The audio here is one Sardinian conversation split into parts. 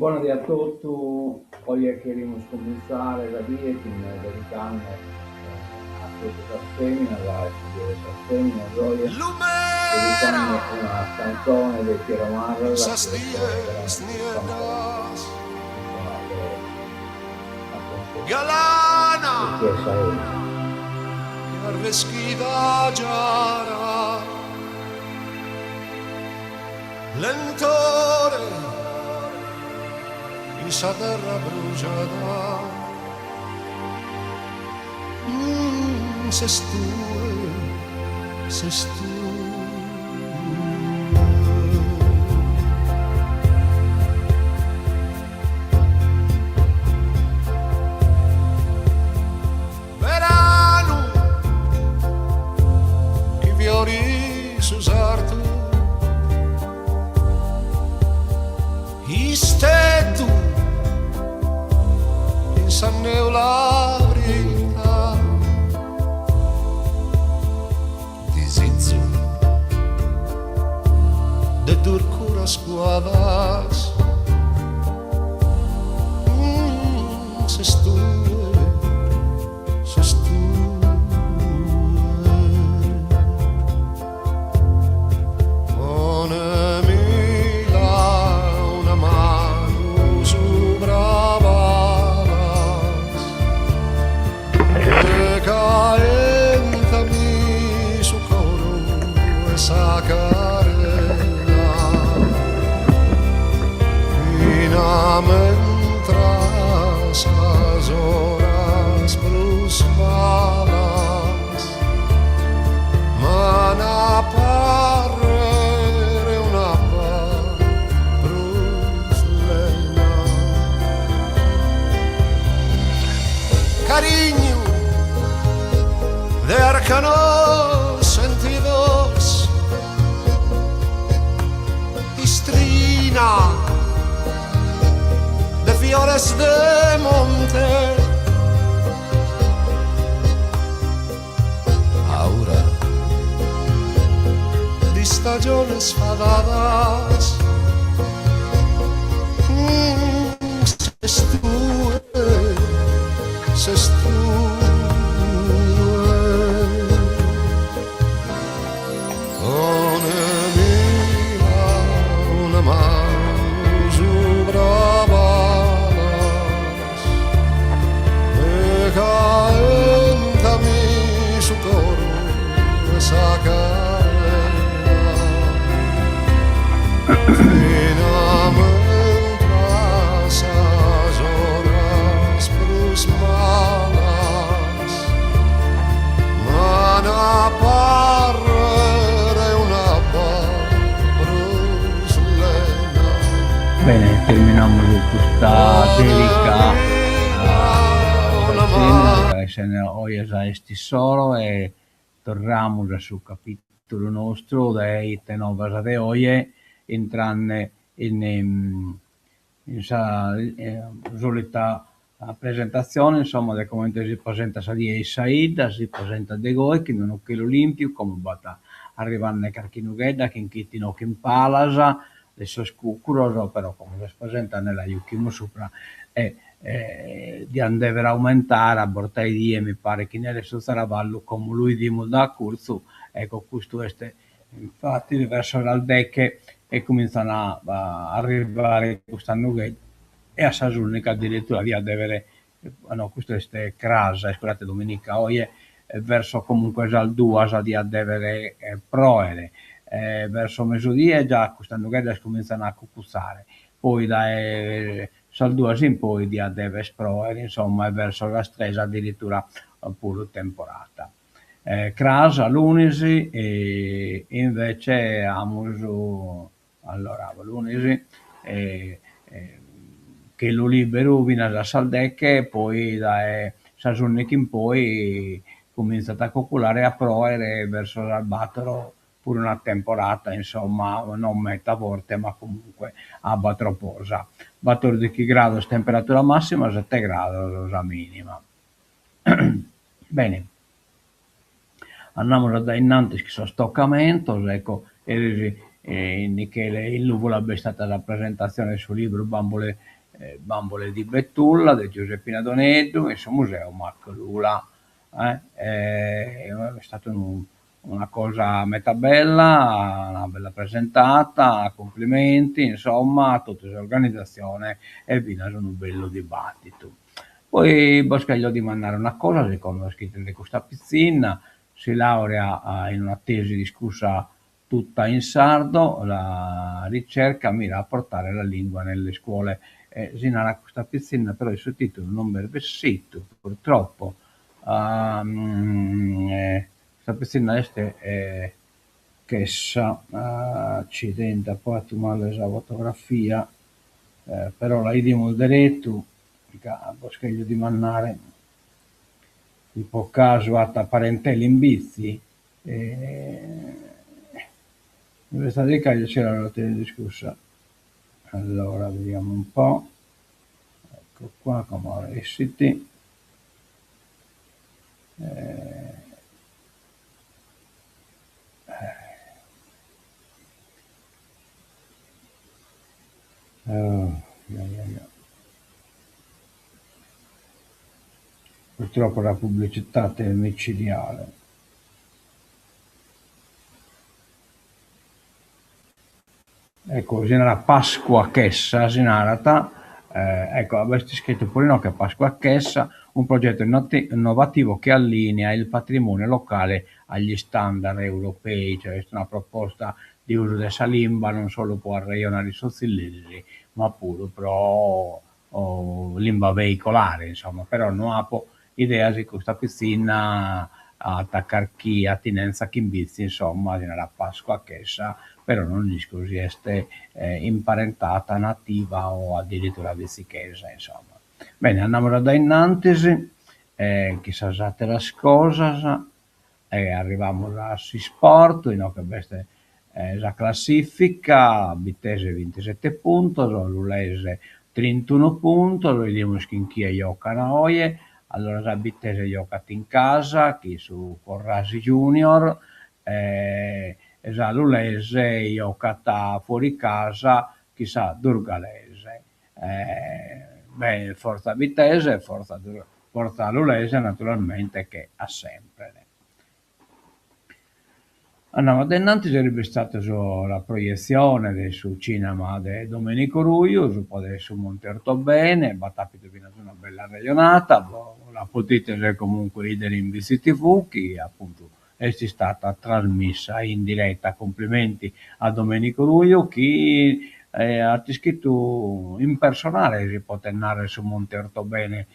Bona die a totu, oje cherimus cumintzare sa die chin dedicande a totu sas feminas, est sa die de sas feminas oje, Lumera dedicande una cantzone de Piero in Marras sas chi est dies veramente famada nieddas. de Galana chi est sa 'emina. Che arveschida giara. Lentore in sa terra brujada ses tue, ses tue. Beranu chi fiorit su sartu Isteddu in sa neula frita Disizu de durcuras cuadas Ses tue, ses tue. Ponemila una manu subra palas e caentami su coro e sa carena Finamentra sas oras prus malas m'an a parrer un'abba prus lena. Carignu de arcanos sentidos Istrina de fiores de monte Aura d'istajones fadadas Ses tue, ses tue. Ponemila una manu subra palas e caentami su coro e sa carena Finamentra sas oras prus malas M'an a pàrrere un'abba prus lena. Bene, terminamus custa dedica a sas feminas, essende oje sa 'esta issoro e torramus a su capitulu nostru de ite novas de oje intrande in in sa solita presentatzione insomma de comente si presentat sa die in sa 'idda, si presentat de goi chin unu chelu limpiu, como b'at arrivande carchi nughedda chin chiti inoghe in palas de sos cucuros, però como s'est presentande la juchimus supra e dian dever aumentare a bortaedie mi paret chi naret su zaraballu como lu 'idimus da acurzu, ecco custu est Infatis verso sas deche e cumintzan a arrivare custas nugheddas e a sas ùndighi addirittura diat dèvere, no custu est cras, iscusate dominica, oje verso comunque sas duas diat dèvere pròere, verso mesudie già custas nugheddas cumintzan a cucutzare, poi dae sas duas in poi diat dèvere pròere, insomma, e verso sas tres addirittura puru temporada. Cras, lunis, invece amus, allora, lunis chelu liberu finas a sas deche, poi dae sas ùndighi in poi cumintzat a cuculare e a pròere verso sas bator puru una temporada, insomma, non meta forte ma comunque abba troposa. Batòrdighi grados temperatura massima, sete grados sa minima. Bene, andamus a dae innantis chin sos tocamentos, ecco, eris In Nichele in Lùvula b'est istada sa presentatzione de su libru Bambole Bambole di Betulla de Giuseppina Doneddu in su museu Mac Lula. Est istadu una cosa meda bella, una bella presentada, cumplimenti insomma a totu s'organizatzione e finas unu bellu dibattitu. Poi bos cherjo dimandare una cosa, si connoschides custa pitzinna, si laurea in una tesi discussa tutta in sardo, la ricerca mira a portare la lingua nelle scuole. Si narat custa pitzinna, però in su titulu non b'est bessidu, purtroppo. Custa pitzinna est Chessa, accidenti apo fatu male sa fotografia, però la 'idimus deretu, ca bos cherjo dimandare si pro casu at parentela in Bitzi. Università di Cagliari si laurea discussa. Allora vediamo un po', ecco qua como essit. Purtroppo la pubblicità est micidiale. Ecco, si narat Pasqua Chessa, si narat, ecco b'est iscritu puru inoghe Pasqua Chessa, un progetto innovativo che allinea il patrimonio locale agli standard europei, cioè est una proposta de usu de sa limba non solu pro arrejonare in sos tzilleris, ma puru pro limba veicolare insomma, però no apo idea si custa pitzinna at carchi atinenza chin Bitzi, insomma, si narat Pasqua Chessa, però non isco si est imparentata, nativa o addirittura bitzichesa insomma. Bene, andamus a dae innantis chin sas atteras cosas e arrivamus a s'isport, inoghe b'est sa classifica, Bittese bintisette puntos, Lulese trintunu puntos, 'idimus chin chie jocan oje, allora sa Bittese jocat in casa chin su Corrasi Junior e sa Lulese jocat fuori casa chin sa Durgalese. Bene, forza Bittese e forza forza Lulese naturalmente che a sempre. Andamus a innantis, est bistadu sa proietzione de su cinema de Domenico Ruiu subra de su Monte Ortobene, b'at apidu finas una bella arrejonada, la podides comunque 'idere in Bitzi TV chi appuntu est istada trasmissa in diretta. Complimenti a Domenico Ruiu chi at iscritu in personale si podet narrer su Monte Ortobene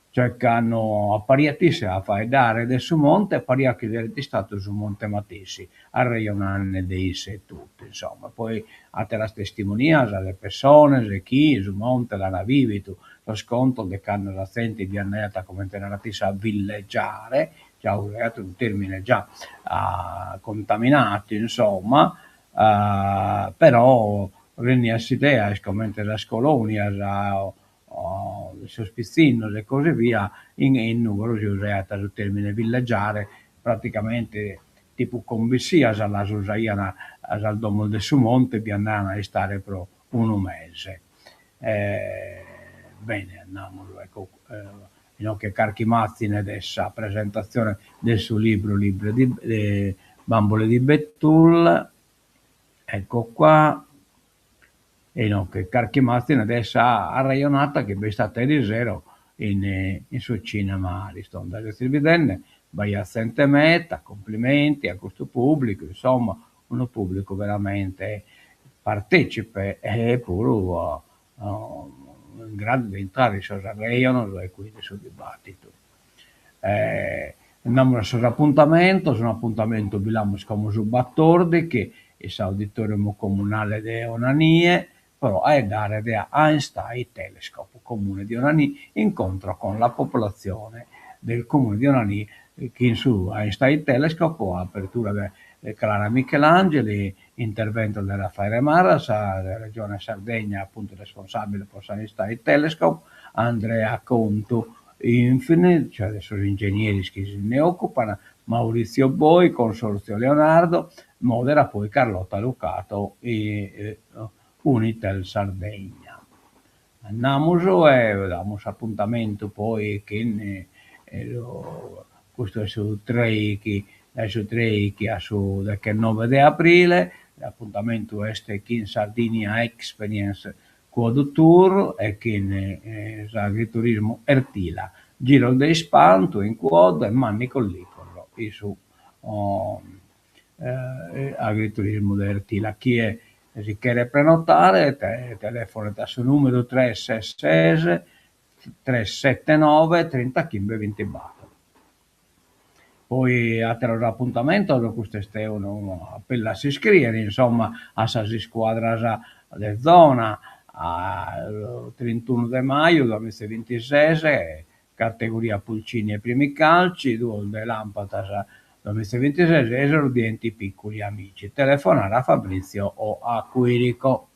Cioè cando apariat isse a faeddare de su monte pariat chi fiat istadu su monte matessi arrejonande de isse etotu, insomma. Poi atteras testimonias de pessones chi su monte l'an vividu, sos contos de cando sa zente bi andaiat, comente narat isse, a villeggiare, già usaiat unu termine già contaminato insomma, però rendiat s'idea, est comente sas colonias o de sos pitzinnos e così via, in in Nugoro si usaiat su termine villeggiare, praticamente tipu combissias las usaian sas domos de su monte, bi andaian a istare pro unu mese. Bene andamus ecco inoghe carchi immazine de sa presentatzione de su libru libru di Bambole di Betulla, ecco qua E inoghe carchi immazine de sa arrejonada chi b'est istada erisero in in su cinema Ariston. Dda sezis bidende, b'aiat zente meda, complimenti a custu pubblicu, insomma, unu pubblicu veramente partecipe e puru in gradu de intrare in sos arrejonos e quindi in su dibattitu. Andamus a sos apuntamentos, un'apuntamentu bi l'amus como su battordighi in s'auditorium comunale de Onanie pro 'aeddare de Einstein Telescope, Comune di Onanì, incontro con la popolazione del Comune di Onanì chin su Einstein Telescope, apertura de Clara Michelangeli, intervento de Raffaele Marras, de Regione Sardegna appuntu responsabile pro s'Einstein Telescope, Andrea Contu Infine, cioè de sos ingegneris chi si nde occupana, Maurizio Boi, Consorzio Leonardo. Modera poi Carlotta Lucato, Unitel Sardegna. Andamus e damus s'apuntamentu poi chin custu est su treighi, dae su treighi a su dechenoe de abrile, s'apuntamentu est chin Sardinia Experience Quad Tour e chin s'agriturismu Ertila, giros de ispantu in quad e màndigos licos in su agriturismu de Ertila. Chie si cheret prenotare telefonet a su nùmeru tres ses ses tres sete noe trintachimbe bintibator. Poi àteros apuntamentos, custu est unu apellu a s'iscrìere insomma a sas iscuadras de zona, a su trintunu de maju duamiza e bintises, categoria pulcini e primi calci, duos de làmpadas duamiza e bintises, esordienti piccoli amici. Telefonare a Fabrizio o a Quirico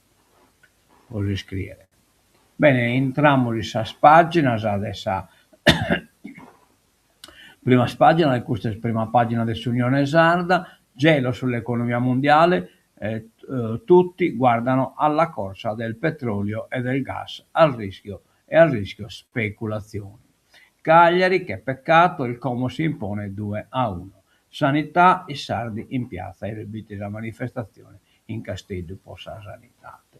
pro s'iscrìere. Bene, intramus in sas pàginas de sa primas pàginas, custa est prima pàgina de s'Unione Sarda, gelo sull'economia mondiale, tutti guardano alla corsa del petrolio e del gas al rischio e al rischio speculazioni. Cagliari, che peccato, il Como si impone 2-1. Sanità, i sardi in piazza, eris b'it sa manifestatzione in Casteddu pro sa sanidade.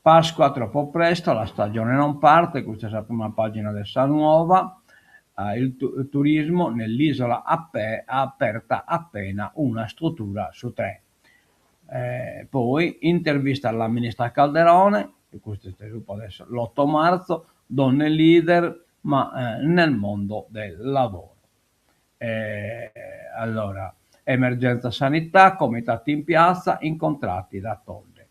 Pasqua troppo presto, la stagione non parte, custa est sa prima pàgina de sa Nuova, il turismo nell'isola aperta appena una struttura su tre. Poi intervista alla ministra Calderone, custu est subra de l'otto marzo, donne leader ma nel mondo del lavoro. Allora, emergenza sanità, comitati in piazza, incontrati da Todde.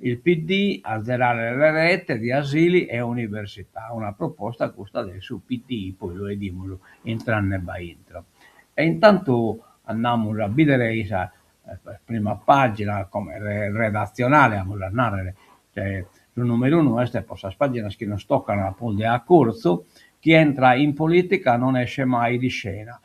Il PD, azzerare le rette di asili e università, una proposta custa de su PD, poi lu 'edimus intrande ba intro. E intantu andamus a bìdere sa prima pàgina come redatzionale, amus a nàrrere, su nùmeru unu est pro sas pàginas chi nos tocan prus de a curtzu, chi entra in politica non esce mai di scena,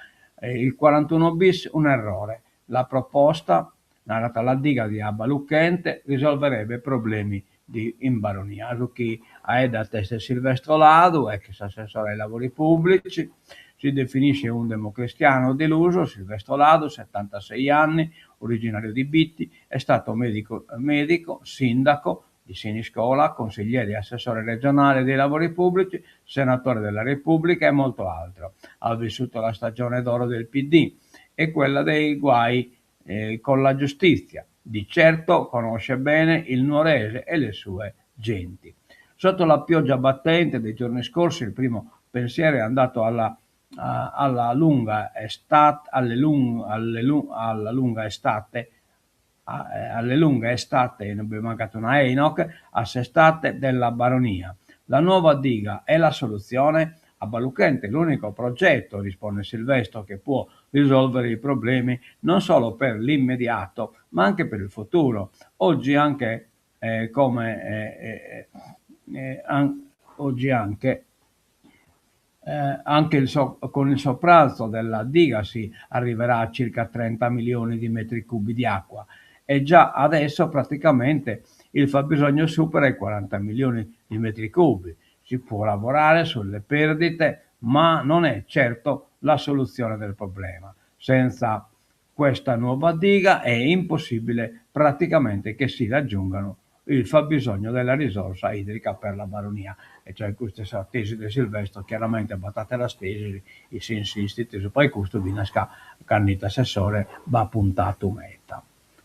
il quarantuno bis un errore, la proposta, narat la diga di Abba Luchente, risolverebbe problemi di in Baronia. Su chi 'aeddat est Silvestro Ladu, ex assessore ai lavori pubblici, si definisce un democristiano deluso, Silvestro Ladu, 76 anni, originario di Bitti, è stato medico, medico sindaco di Siniscola, consigliere e assessore regionale dei lavori pubblici, senatore della Repubblica e molto altro. Ha vissuto la stagione d'oro del PD e quella dei guai eh, con la giustizia. Di certo conosce bene il Nuorese e le sue genti. Sotto la pioggia battente dei giorni scorsi il primo pensiero è andato alla, alla lunga estate, alle lung, alle lung, alla lunga estate alle lunga estate, non è mancata una Enoch, a s'estate della Baronia. La nuova diga è la soluzione? Abba Luchente, l'unico progetto, risponde Silvestro, che può risolvere i problemi non solo per l'immediato, ma anche per il futuro. Oggi anche eh, come eh, eh, eh an- oggi anche eh, anche il so- con il sopralzo della diga si arriverà a circa 30 milioni di metri cubi di acqua e già adesso praticamente il fabbisogno supera i 40 milioni di metri cubi. Si può lavorare sulle perdite, ma non è certo la soluzione del problema. Senza questa nuova diga è impossibile praticamente che si raggiungano il fabbisogno della risorsa idrica per la Baronia. E cioè custa est sa tesi de Silvestro, chiaramente b'at àteras tesis, isse insistit subra 'e custu finas ca cando 'it assessore b'at puntadu meda.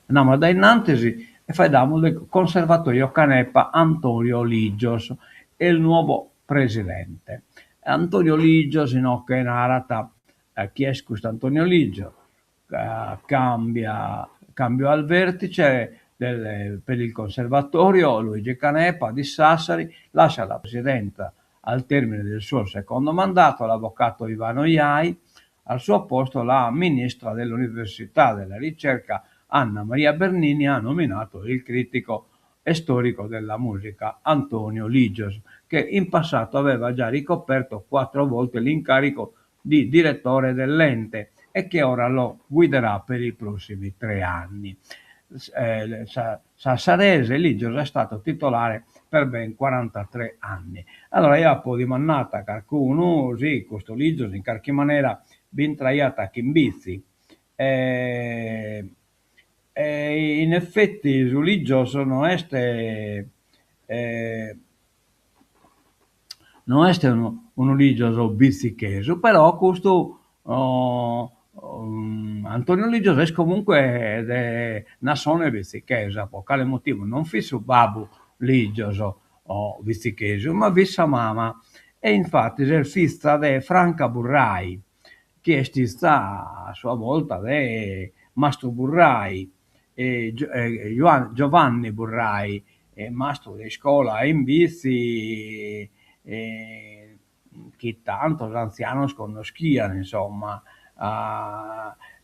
Andamus a dae innantis e faeddamus de Conservatorio Canepa Antonio Ligios è il nuovo presidente. Antonio Ligios inoghe narat chi est custu Antonio Ligios, cambia cambio al vertice del, per il Conservatorio Luigi Canepa di Sassari lascia la presidenza al termine del suo secondo mandato l'avvocato Ivano Iai, al suo posto la ministra dell'Università e della Ricerca Anna Maria Bernini ha nominato il critico e storico della musica Antonio Ligios, che in passato aveva già ricoperto quattro volte l'incarico di direttore dell'ente. e che ora lo guiderà per i prossimi 3 anni. Sassarese Ligios è stato titolare per ben 43 anni. Allora eo apo dimandadu a carcunu si custu Ligios in carchi manera b'intraiat chin Bitzi e in effetti su Ligios no est no est unu Ligios bitzichesu, però custu Antonio Ligios est comunque de nasone bitzichesa, po cale motivu non fit su babbu Ligios bitzichesu, ma fit sa mama e infattis est fiza de Franca Burrai, chi est 'iza a sua volta de mastru Burrai, Giovanni Burrai, mastru de iscola in Bitzi chi tantos anzianos connoschian insomma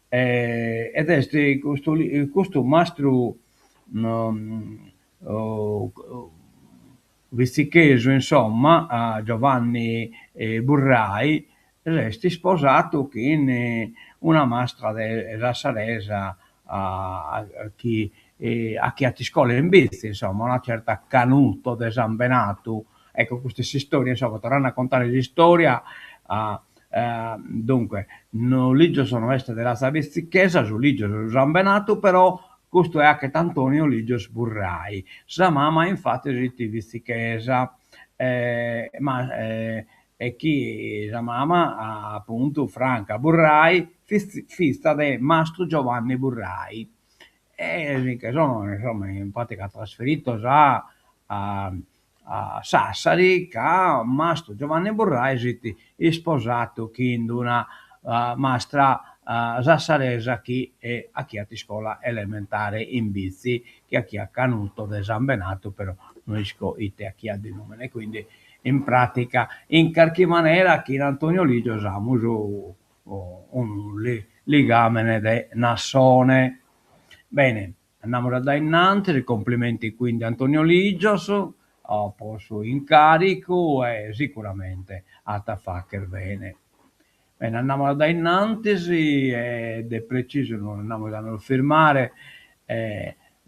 ed est custu custu mastru bitzichesu insomma, Giovanni Burrai, s'est isposadu chin una mastra de sassaresa chi 'achiat iscola in Bitzi, insomma, una certa Canuto de sambenadu. Ecco custa est s'istoria, insomma, torrende a contare s'istoria, dunque, no Ligios no est de razza bitzichesa, su Ligios su sambenadu, però custu 'achet Antonio Ligios Burrai. Sa mama infattis fit bitzichesa ma e chi sa mama appuntu Franca Burrai fit fiza de mastru Giovanni Burrai e si che sono insomma in pratica trasferidos a a Sassari ca mastru Giovanni Burrai s'it isposadu chin d'una mastra sassaresa chi 'achiat iscola elementare in Bitzi, chi 'achiat Canuto de sambenadu però no isco ite 'achiat de nomene, quindi in pratica in carchi manera chin Antonio Ligios amus unu ligamene de nasone. Bene, andamus a dainnantis, complimenti quindi a Antonio Ligios po su incaricu e sicuramente at a fagher bene. Bene, andamus a dainnantis e de precisu nos andamus a nos firmare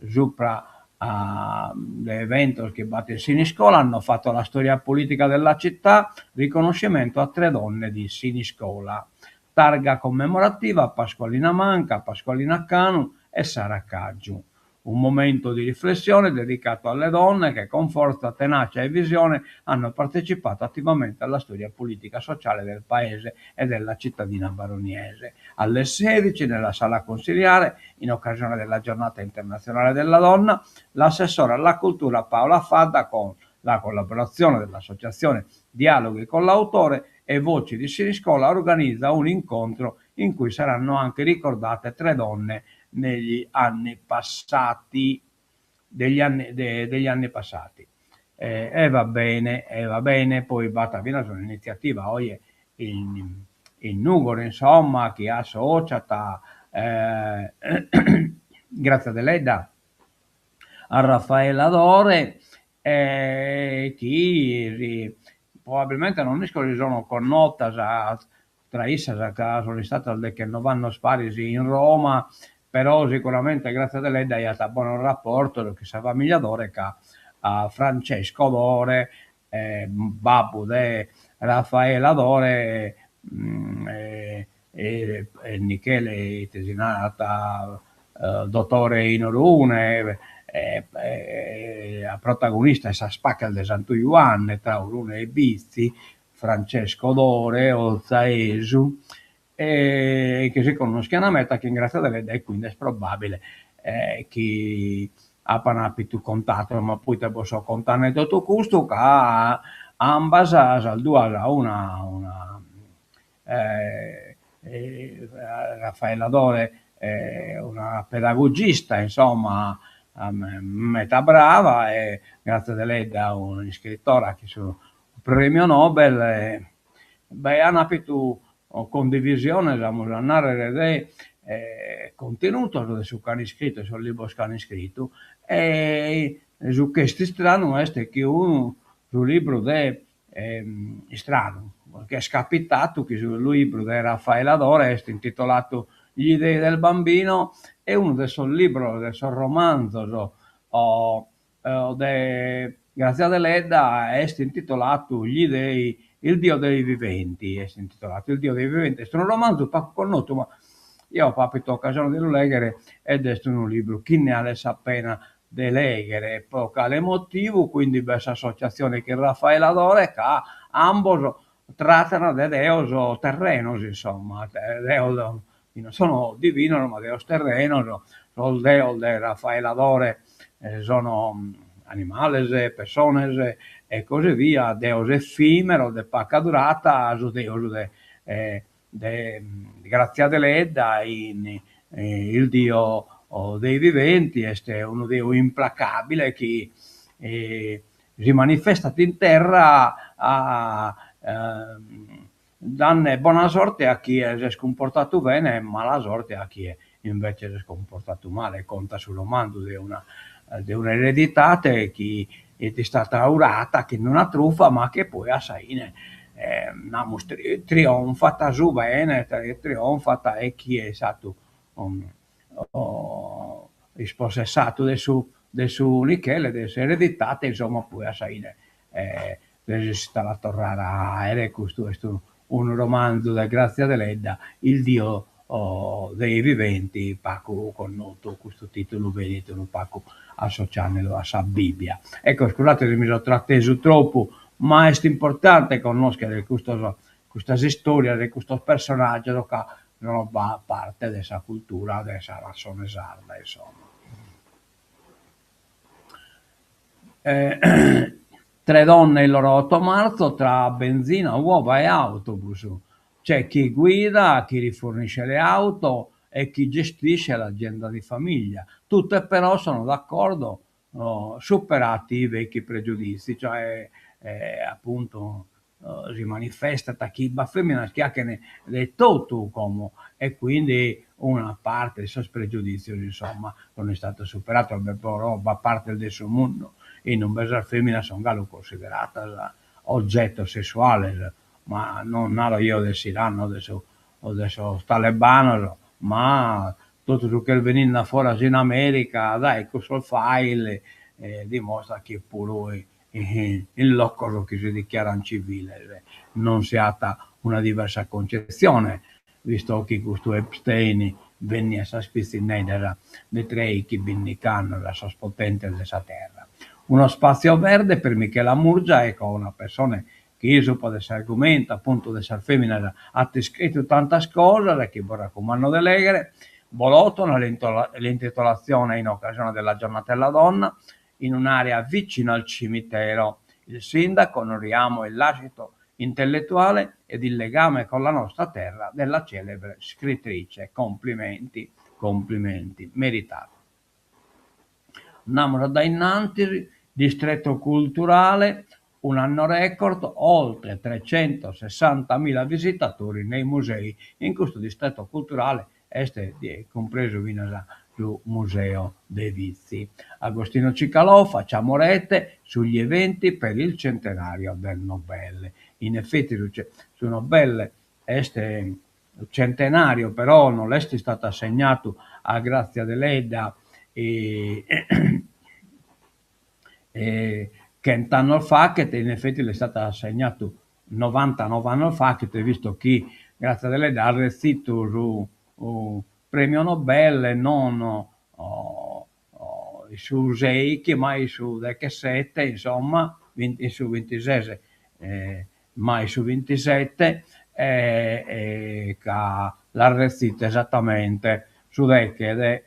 supra a de eventos chi b'at in Siniscola, hanno fatto la storia politica della città, riconoscimento a tre donne di Siniscola. Targa commemorativa a Pasqualina Manca, Pasqualina Canu e Sara Caggiu. Un momento di riflessione dedicato alle donne che con forza, tenacia e visione hanno partecipato attivamente alla storia politica e sociale del paese e della cittadina baroniese. Alle 16 nella sala consiliare, in occasione della giornata internazionale della donna, l'assessore alla cultura Paola Fadda con la collaborazione dell'associazione Dialoghi con l'autore e Voci di Siniscola organizza un incontro in cui saranno anche ricordate tre donne negli anni passati, degli anni, de, degli anni passati. E va bene, e va bene, poi b'at finas un'iniziativa oje in, in Nùgoro, insomma, chi associat Grazia Deledda a Raffaella Dore e chi probabilmente non isco si sono connotas tra issas ca sono istadas dechenoe annos paris in Roma, però sicuramente Grazia Deledda aiat bonos rapportos chin sa familia Dore ca Francesco Dore, babbu de Raffaella Dore e Michele, ite si narat, dottore in Orune e protagonista 'e sas paghes de Santu Juanne tra Orune e Bitzi, Francesco Dore, 'Olzaesu, e chi si connoschian meda chin Grazia Deledda e quindi est probabile chi apan apidu contatos, ma poite bos so contende totu custu, ca ambas sas duas una una Raffaella Dore una pedagogista insomma meda brava e Grazia Deledda un'iscritora chin su premio Nobel, beh an apidu condivisiones, amus a narrer, de contenutos de su ch'an iscritu, de sos libros ch'an iscritu e su ch'est istranu est chi unu, su libru de istranu. Est capitadu chi su libru de Raffaella Dore est intitoladu Gli dei del bambino e unu de sos libros de sos romanzos de Grazia Deledda est intitoladu Gli dei, il dio dei viventi, est intitoladu Il dio dei viventi, est unu romanzu pagu connotu ma eo apo apidu ocasione de lu lèghere ed est unu libru chi nde 'alet sa pena de lèghere, pro cale motivu, quindi b'est s'associatzione chin Raffaella Dore ca ambos tratan de deos terrenos insomma, deos chi non sono divinos ma deos terrenos, sos deos de Raffaella Dore sono animales, pessones e così via, deos effimeros de paga durata, su deus de de Grazia Deledda in Il dio dei viventi est unu deu implacabile chi si manifestat in terra dande bona sorte a chie s'est cumportadu bene e mala sorte a chie invece s'est cumportadu male. Contat su romanzu de una de una eredidade chi est istada 'urada chin una trufa ma che poi a sa 'ine namus trionfat su bene, trionfat e chie est istadu ispossessadu de su de su nichele, de s'eredidade, insomma poi a sa 'ine resessit a la torrare a aere, custu est unu romanzu de Grazia Deledda, Il dio dei viventi, pagu connotu, custu titulu benit unu pagu associandelu a sa Bibbia. Ecco, iscusate si mi so trattesu tropu, ma est importante connoschere custos custas istorias e custos personaggios ca sono parte de sa cultura de sa nassione sarda, insomma. Tre donne e il loro 8 marzo tra benzina, uova e autobus. C'è chi guida, chi rifornisce le auto e chi gestisce l'agenda di famiglia. Tutte però sono d'accordo, superati i vecchi pregiudizi, cioè appuntu si manifestat chi b'at feminas chi 'achen de totu como e quindi una parte de sos pregiuditzios insomma sun istados superados, però b'at partes de su mundu inube sas feminas sun galu cunsideradas oggettos sessuales, ma non naro jeo de s'Iran o de su o de sos talebanos, ma totu su ch'est beninde a foras in America dae cussos file dimostrat chi puru in locos chi si dichiaran civiles non si at una diversa concetzione, visto chi custu Epstein benniat sas pitzinneddas de treichi bindich'annos a sos potentes de sa terra. Uno spazio verde per Michela Murgia, ecco una pessone chi subra de s'argumentu appuntu de sas feminas at iscritu tantas cosas e chi bos racumando de leghere, Bolotana l'intitolazione in occasione della giornata della donna in un'area vicino al cimitero. Il sindaco onoriamo il lascito intellettuale ed il legame con la nostra terra della celebre scrittrice. Complimenti, complimenti, meritati. Andamus a dae innantis, distretto culturale, un anno record, oltre trecentosessantamila visitatori nei musei. In custu distretto culturale est cumpresu finas su Museo de Vitzi. Agostino Cicalò, facciamo rete sugli eventi per il centenario del Nobel. In effetti su su Nobel est centenario, però no l'est istadu assegnadu a Grazia Deledda chent'annos faghet, in effetti l'est istadu assegnadu novantanov'annos faghet, visto chi Grazia Deledda at retzidu su premio Nobel non in su seichi ma in su dechesette, insomma, in su bintises ma in su bintisette e ca l'at retzidu esattamente su deche de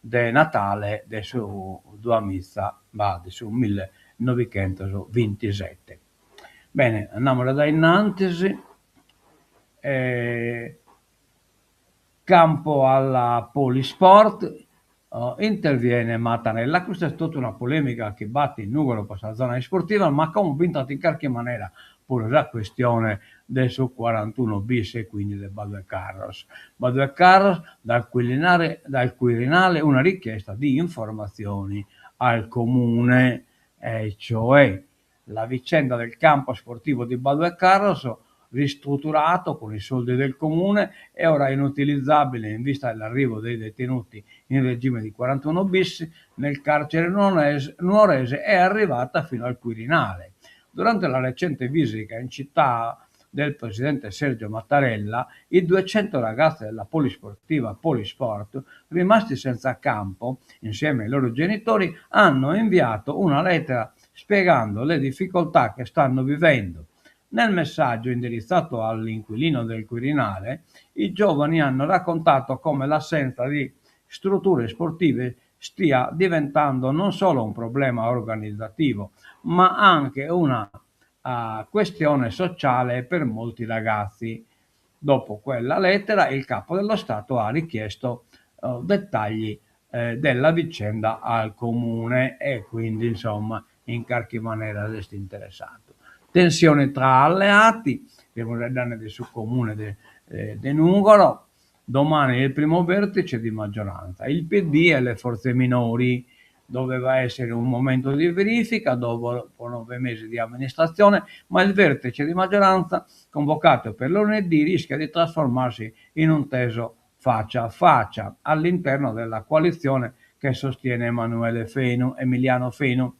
de Natale de su duamiza, bah, de su millenovichentos bintisette. Bene, andamus a dae innantis Campo alla Polisport, interviene Mattarella. Custa est totu una polemica chi b'at in Nùgoro pro sa zona isportiva, ma como b'intrat in carchi manera puru sa questione de su quarantuno bis e quindi de Badu 'e Carros. Badu 'e Carros, dal Quirinale, dal Quirinale una richiesta di informazioni al Comune, e cioè. La vicenda del campo sportivo di Badu 'e Carros, ristrutturato con i soldi del comune, è ora inutilizzabile in vista dell'arrivo dei detenuti in regime di 41 bis nel carcere nuorese, è arrivata fino al Quirinale. Durante la recente visita in città del presidente Sergio Mattarella, i 200 ragazzi della polisportiva Polisport, rimasti senza campo, insieme ai loro genitori, hanno inviato una lettera spiegando le difficoltà che stanno vivendo. Nel messaggio indirizzato all'inquilino del Quirinale, i giovani hanno raccontato come l'assenza di strutture sportive stia diventando non solo un problema organizzativo, ma anche una questione sociale per molti ragazzi. Dopo quella lettera, il capo dello Stato ha richiesto dettagli della vicenda al comune e quindi, insomma, in qualche maniera s'est interessato. Tensione tra alleati, de su comune de Nùgoro, domani il primo vertice di maggioranza, il PD e le forze minori. Doveva essere un momento di verifica dopo 9 mesi di amministrazione, ma il vertice di maggioranza convocato per lunedì rischia di trasformarsi in un teso faccia a faccia all'interno della coalizione che sostiene Emanuele Fenu, Emiliano Fenu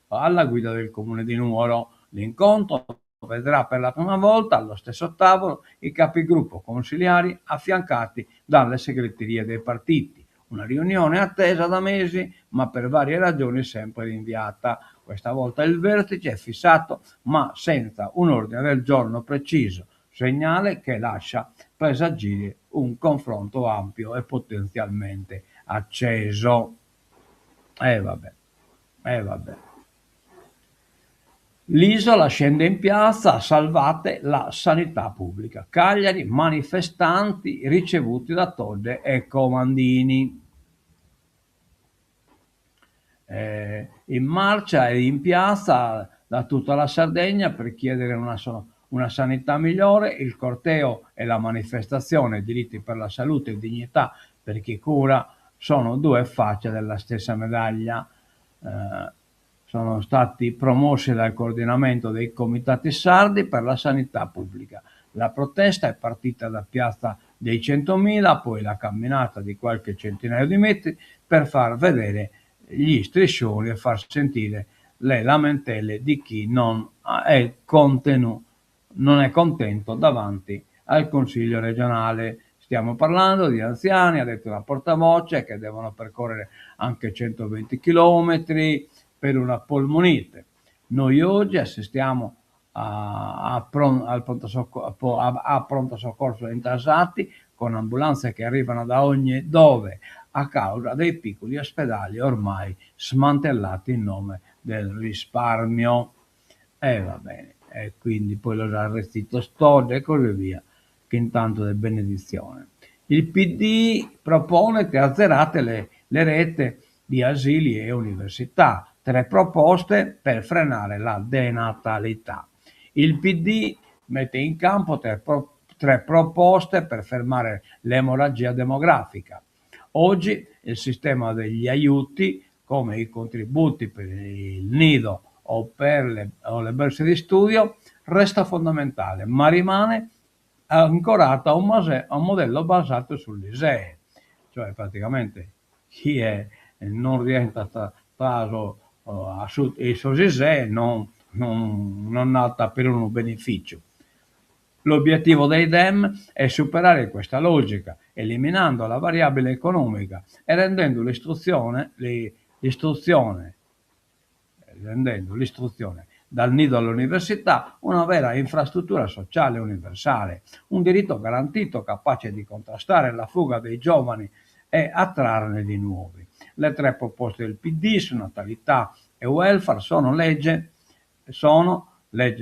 alla guida del comune di Nuoro. L'incontro vedrà per la prima volta allo stesso tavolo i capigruppo consiliari affiancati dalle segreterie dei partiti. Una riunione attesa da mesi, ma per varie ragioni sempre rinviata. Questa volta il vertice è fissato, ma senza un ordine del giorno preciso, segnale che lascia presagire un confronto ampio e potenzialmente acceso. E vabbè, e vabbè. L'isola scende in piazza, salvate la sanità pubblica. Cagliari, manifestanti ricevuti da Todde e Comandini. In marcia e in piazza da tutta la Sardegna per chiedere una sanità migliore, il corteo e la manifestazione diritti per la salute e dignità per chi cura sono due facce della stessa medaglia. Sono stati promossi dal coordinamento dei comitati sardi per la sanità pubblica. La protesta è partita da Piazza dei 100.000, poi la camminata di qualche centinaio di metri per far vedere gli striscioni e far sentire le lamentele di chi non è contento davanti al Consiglio regionale. Stiamo parlando di anziani, ha detto la portavoce, che devono percorrere anche 120 chilometri per una polmonite. Noi oggi assistiamo a pronto soccorso intasati con ambulanze che arrivano da ogni dove a causa dei piccoli ospedali ormai smantellati in nome del risparmio. E va bene, e quindi poi lo arrestito Stodde e così via, che intanto è benedizione. Il PD propone che azzerate le rette di asili e università, 3 proposte per frenare la denatalità. Il PD mette in campo 3 proposte per fermare l'emorragia demografica. Oggi il sistema degli aiuti, come i contributi per il nido o per le borse di studio, resta fondamentale, ma rimane ancorato a un modello basato sull'ISEE, cioè praticamente chi non rientra tra i suoi ISEE non ha per un beneficio. L'obiettivo dei DEM è superare questa logica, eliminando la variabile economica e rendendo l'istruzione dal nido all'università una vera infrastruttura sociale universale, un diritto garantito capace di contrastare la fuga dei giovani e attrarne di nuovi. Le 3 proposte del PD su natalità e welfare sono legge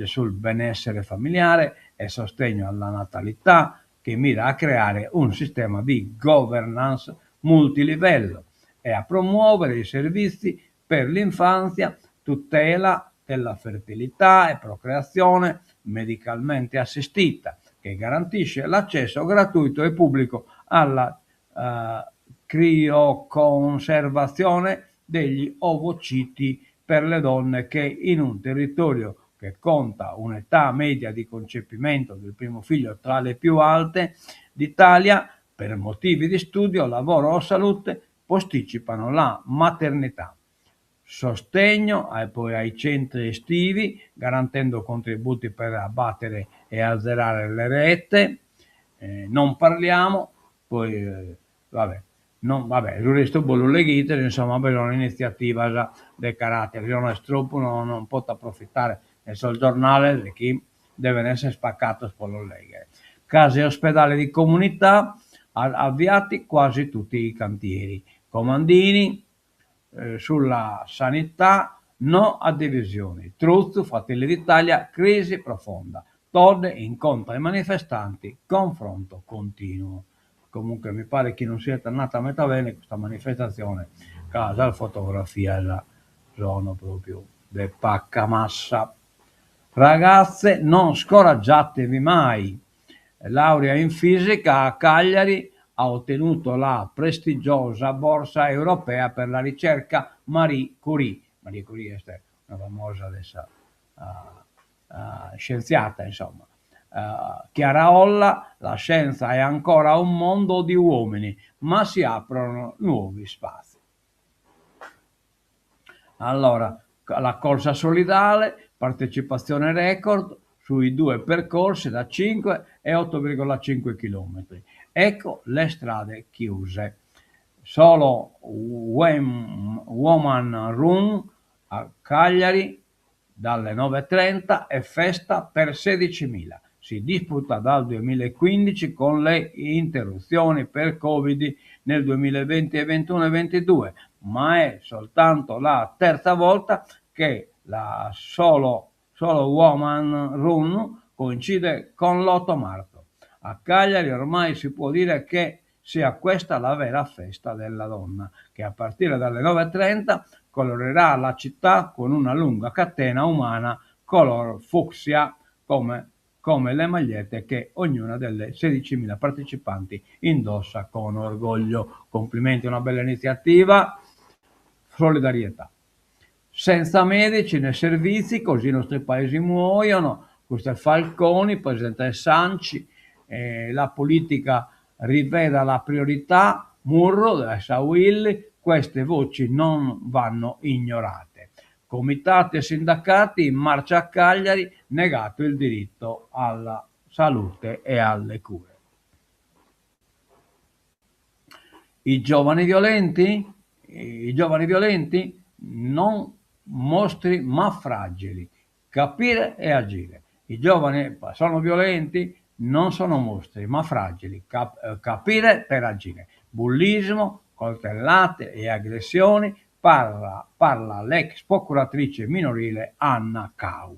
sul benessere familiare e sostegno alla natalità, che mira a creare un sistema di governance multilivello e a promuovere i servizi per l'infanzia, tutela della fertilità e procreazione medicalmente assistita, che garantisce l'accesso gratuito e pubblico alla crioconservazione degli ovociti per le donne che in un territorio che conta un'età media di concepimento del primo figlio tra le più alte d'Italia, per motivi di studio, lavoro o salute, posticipano la maternità. Sostegno poi ai centri estivi, garantendo contributi per abbattere e azzerare le rete. Non parliamo, poi vabbè, non, vabbè, su restu bos lu leghides, insomma, bi sun initziativas de carattere, si no est tropu non poto approfittare de sos giornales chi deven esser spacados pro los legher. Case e ospedali di comunità, avviati quasi tutti i cantieri. Comandini sulla sanità, no a divisioni. Truzzu, Fratelli d'Italia, crisi profonda. Todde incontra i manifestanti, confronto continuo. Comunque mi pare chi non siat andata meda bene custa manifestatzione, ca sas fotografias sono propriu de paca massa. Ragazze non scoraggiatevi mai. Laurea in fisica a Cagliari, ha ottenuto la prestigiosa borsa europea per la ricerca Marie Curie. Marie Curie est una famosa de sa scientziata insomma. Chiara Olla, la scienza è ancora un mondo di uomini, ma si aprono nuovi spazi. Allora, la corsa solidale, partecipazione record sui due percorsi da 5 e 8,5 chilometri. Ecco le strade chiuse. Solo Woman Run a Cagliari dalle 9.30 è festa per 16.000. Si disputa dal 2015 con le interruzioni per Covid nel 2020 e 21 e 22, ma è soltanto la terza volta che la Solo, Solo Woman Run coincide con l'8 marzo. A Cagliari ormai si può dire che sia questa la vera festa della donna, che a partire dalle 9.30 colorerà la città con una lunga catena umana color fucsia come, come le magliette che ognuna delle 16.000 partecipanti indossa con orgoglio. Complimenti, una bella iniziativa. Solidarietà. Senza medici né servizi, così i nostri paesi muoiono. Questo è Falconi, presidente Sanci, eh, la politica riveda la priorità, Murru, sa Uil, queste voci non vanno ignorate. Comitati e sindacati in marcia a Cagliari, negato il diritto alla salute e alle cure. I giovani violenti? I giovani violenti non mostri ma fragili. Capire e agire. I giovani sono violenti? Non sono mostri ma fragili. Cap- eh, capire per agire. Bullismo, coltellate e aggressioni, parla, parla l'ex procuratrice minorile Anna Cau.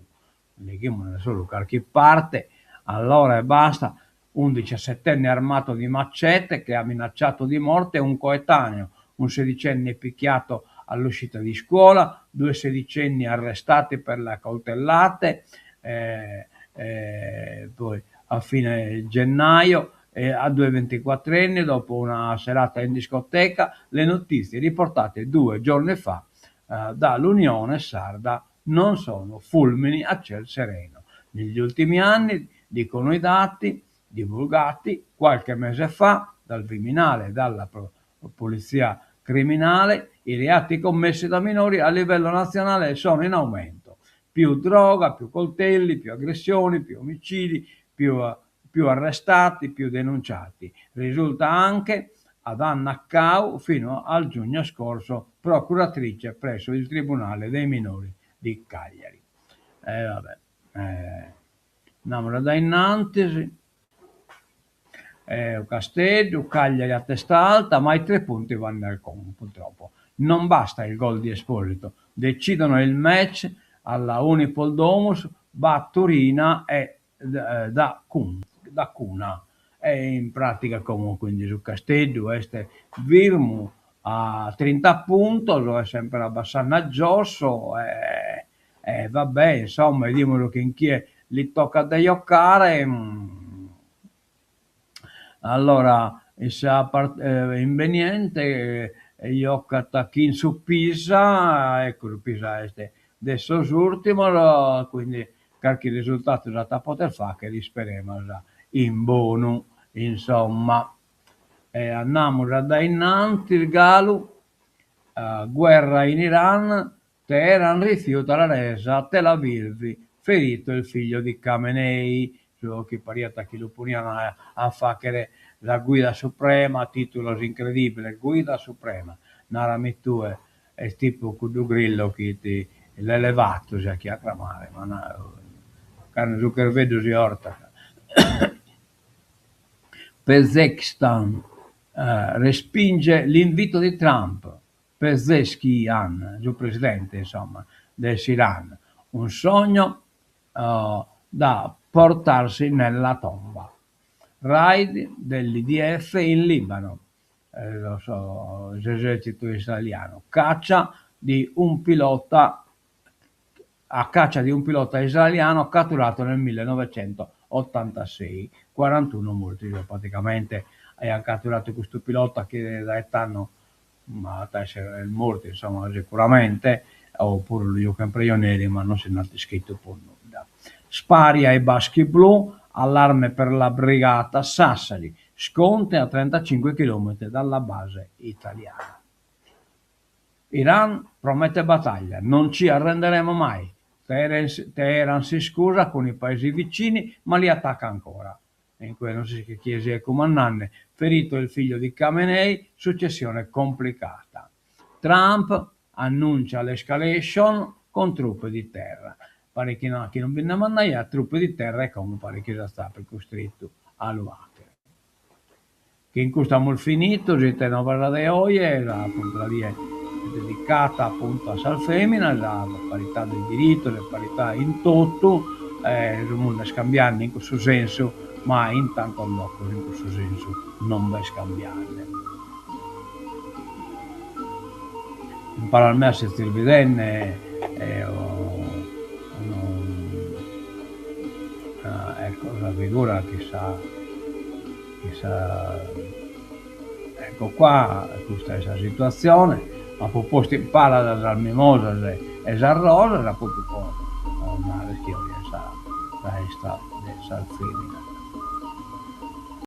Leghiamo solo qualche parte, allora e basta. Un diciassettenne armato di machete che ha minacciato di morte un coetaneo, un sedicenne picchiato all'uscita di scuola, due sedicenni arrestati per le coltellate, eh, eh, poi a fine gennaio eh, a due ventiquattrenni dopo una serata in discoteca, le notizie riportate due giorni fa eh, dall'Unione Sarda non sono fulmini a ciel sereno. Negli ultimi anni, dicono i dati divulgati qualche mese fa dal Viminale e dalla Polizia Criminale, i reati commessi da minori a livello nazionale sono in aumento. Più droga, più coltelli, più aggressioni, più omicidi, più, più arrestati, più denunciati. Risulta anche ad Anna Cau fino al giugno scorso procuratrice presso il Tribunale dei minori di Cagliari. Eh, vabbè, eh, andiamo da innanzi. Eh, Casteddu, Cagliari a testa alta, ma i tre punti vanno al Como, purtroppo. Non basta il gol di Esposito, decidono il match alla Unipol Domus, Batturina e eh, da, Cun, da Cuna. E in pratica comunque quindi su Casteddu est firmu a 30 puntos, è sempre abbastanza giosso e, e vabbè, insomma, 'idimus chin chie li tocat de giocare. Mm. Allora, sa part- eh, imbeniente Giocat chin su Pisa, ecco su Pisa est de sos urtimos, quindi carchi risultadu s'at a poder fagher, isperemus in bonu, insomma. E andamus a dae innantis galu, guerra in Iran, Teheran rifiuta la resa, Tel Aviv, ferito il figlio di Khamenei, su chi pariat chi lu ponian a fagher sa guida suprema, titulos incredibiles, guida suprema, narami tue, est tipu cuddu Grillo chi fit l'elevato si 'achiat cramare, ma cando su cherveddu si 'ortat. Pezeshkian respinge l'invito di Trump, Pezeshkian, su presidente insomma de s'Iran, un sogno da portarsi nella tomba. Raid dell'IDF in Libano, s'esercitu israelianu, caccia di un pilota a caccia di un pilota israeliano catturato nel millenovecentoottantasei, quarantuno morti, praticamente aiant caturadu custu pilota chi dae tando at a esser mortu insomma sicuramente, oppuru lu juchen prejoneri ma non si nd'at ischidu prus nudda. Spari ai baschi blu, allarme per la brigata Sassari, scontri a trentacinque chilometri dalla base italiana. Iran promette battaglia, non ci arrenderemo mai. Teheran si scusa con i paesi vicini ma li attacca ancora. In cue non s'ischit chie siet cumandande, ferito il figlio di Khamenei, successione complicata. Trump annuncia l'escalation con truppe di terra. Paret chi no chi non bi nde mandaiat truppe di terra e como paret chi siat custrintu a lu fagher. Chin custu amus finitu s'ite novas de oje, appuntu sa die dedicata appuntu a sas feminas, a parità de diritos e parità in totu, su mundu est cambiande in cussu sensu, ma in tantos locos in cussu sensu non b'est cambiande. In palas meas sezis bidende unu ecco sa figura chi sa chi sa ecco qua custa est sa situatzione apo postu in palas sas mimosas e sas rosas propriu po narrer chi oje est sa festa de sas feminas.